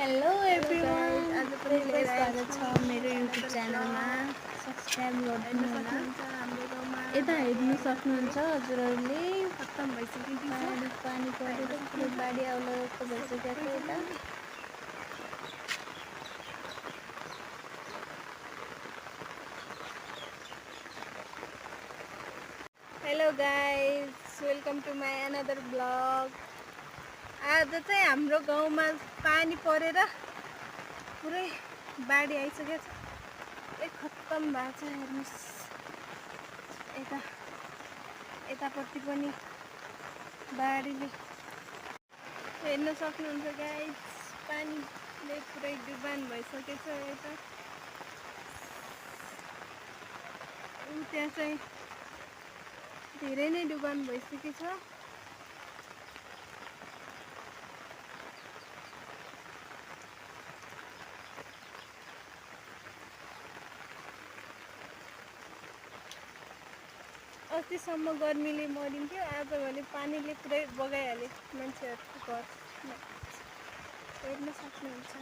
Hello everyone, आज पनि welcome लिएर स्वागत छ मेरो युट्युब च्यानलमा। सब्स्क्राइब गरिदिनु होला। हाम्रो गाउँमा यता हेर्नु सक्नुहुन्छ हजुरहरूले खत्तम भइसकेको छ। पानी परेर पुरै बाढी आउला जस्तो भइसकेको छ यता। Hello guys, welcome to my another blog. आज चाहिँ हाम्रो गाउँमा पानी परेर पुरै बाढी आइसकेको छ। खत्तम भएको छ। हेर्नुहोस्, यतापट्टि पनि बाढीले हेर्न सक्नुहुन्छ गाइज। पानीले पुरै डुबान भइसकेको छ। यता त्यहाँ चाहिँ धेरै नै डुबान भइसकेको छ। अस्तिसम्म गर्मीले मरिन्थ्यो, आज भने पानीले पुरै बगाइहाल्यो मान्छेहरूको घर। हेर्न सक्नुहुन्छ।